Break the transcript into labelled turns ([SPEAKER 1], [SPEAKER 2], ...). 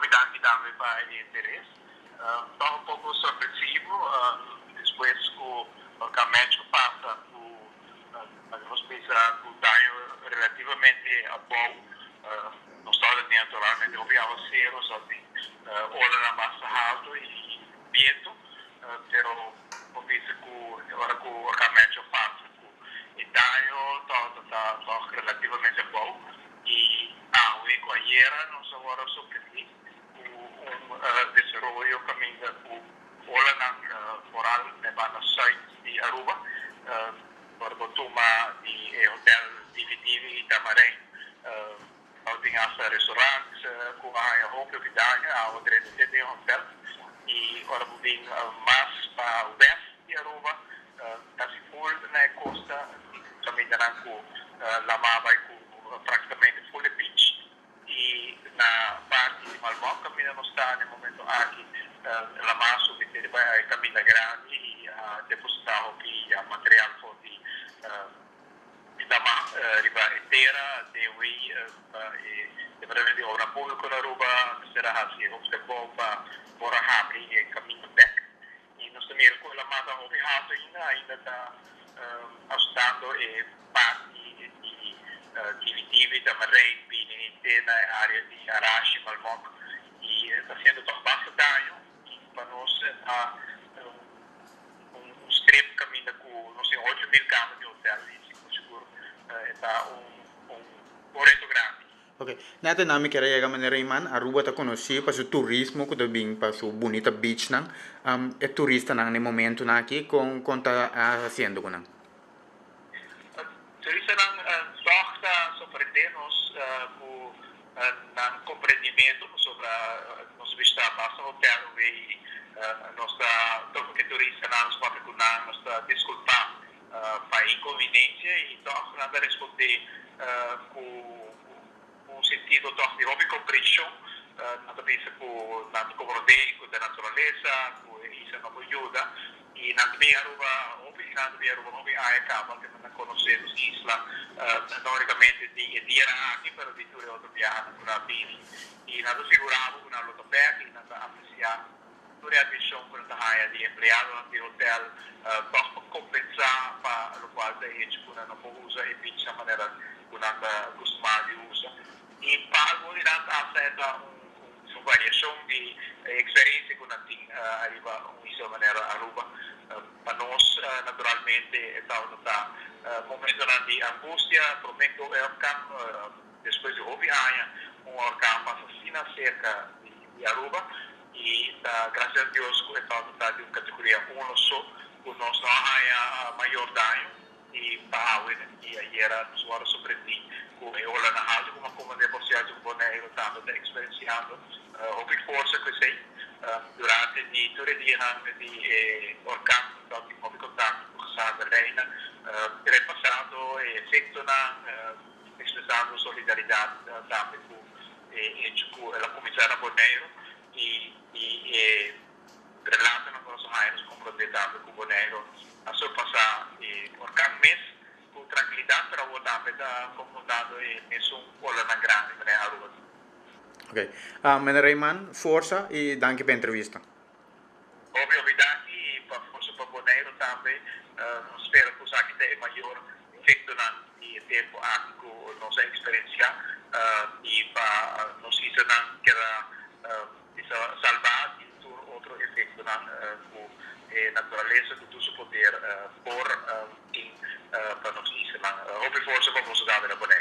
[SPEAKER 1] Hopi danki tambe pa e interes. Ta un poko sorpresivo despues ku orkan Matthew pasa ku nos bisa ku daño relativamente abou. Nos tabata tin naturalmente hopi awasero, nos tabata tin olanan basta haltu i bientu, pero por bisa ku ora ku orkan Matthew pasa ku e daño tabata ta tòg relativamente abou i awe ku ayera nos a wòrdu sorprendí ku un desaroyo kaminda ku olanan foral na e banda sùit di Aruba ora bo tuma di e hotel Divi Divi i Tamarijn. Tabatin hasta restaurant ku a haña hopi hopi daño, awa drenta te den hotel. I ora bo bin mas pa west di Aruba, kasi ful na e kosta, kamindanan ku lamá bai ku praktikamente ful e beach. I na parti di Malmok kaminda nos ta na e momento aki, lamá a subi te riba e kaminda grandi i a depositá hopi material for di Dama riba e tera dewi pa e Departamento di Obra Publico na Aruba mester a haci e hopi trabou pa por a habri e caminda bek. Y nos ta mira cu e la mata hopi halto ainda, ainda ta asustando e parti di Divi Divi, Tamarijn, bini te na e area di Arashi, Malmok y ta haciendo toch basta daño y pa nos ta un strip caminda cu nos tin 8000 cama di hotel y sigur sigur e ta un reto grandi.
[SPEAKER 2] Ok, net e mi kier a yega meneer Reyman, Aruba ta conoci pa su turismo cu ta bin pa su bunita beachnan. E turistanan na e momentonan aki con con ta haciendo cu nan?
[SPEAKER 1] Turistanan toch ta sorprende nos cu nan comprendimento pasobra nos a bishita basta hotel awe y nos ta toca cu e turistanan, nos papia cu nan, nos ta disculpa pa e inconveniencia y toch nan ta responde cu un sentido toch di hopi comprension. Nan ta bisa cu nan ta comprende cu ta naturalesa, cu e isla no por yuda y nan ta bin Aruba hopi, nan ta bin Aruba hopi aña caba cu nan ta conoce nos isla, no unicamente di e dianan aki pero di tur e otro biahanan cu nan a bini y nan ta sigura bo cu nan lo ta bek y nan ta aprecia tur e atencion cu nan ta haya di empleadonan di hotel toch pa compensa pa locual ta hecho cu nan no por usa e beach na manera cu nan ta acostuma di usa. Y pa algun di nan hasta e ta un variacion di e experiencia cu nan tin ariba un isla manera Aruba. Pa nos naturalmente e tabata ta momentonan di angustia prome cu e orkan, despues di hopi aña un orkan pasa asina cerca di Aruba y ta gracias a Dios cu e tabata ta di un categoria uno so cu nos no a haya mayor daño. I pa awe i ayera nos wòrdu sorprendí ku e olanan haltu ku Macumba por sierto ku Boneiru tambe ta eksperensiando hopi forsa ku esei. Durante di tur e dianan di e orkan nos tabatin hopi kontakto ku Gezaghebber Reina, repasando e efektonan, ekspresando solidaridat tambe ku e hecho ku el a kuminsá na Boneiru i e Relatonan ku nos a haña nos komprondé tambe ku Boneiru a surpasá e orkan mes ku trankilidat, pero awor tambe ta konfrontando e mesun olanan grandi manera Aruba tin.
[SPEAKER 2] Ok. Meneer Reyman, forsa i danki pa e entrevista.
[SPEAKER 1] Hopi hopi danki i pa forsa pa Boneiru tambe. Nos spera ku esaki ta e mayor efektonan di e tempu aki ku nos a eksperensiá i pa nos islanan keda Bisa salbá di tur otro efektonan ku e naturalesa ku tur su poder por tin pa nos islanan. Hopi forsa pa boso tambe na Boneiru.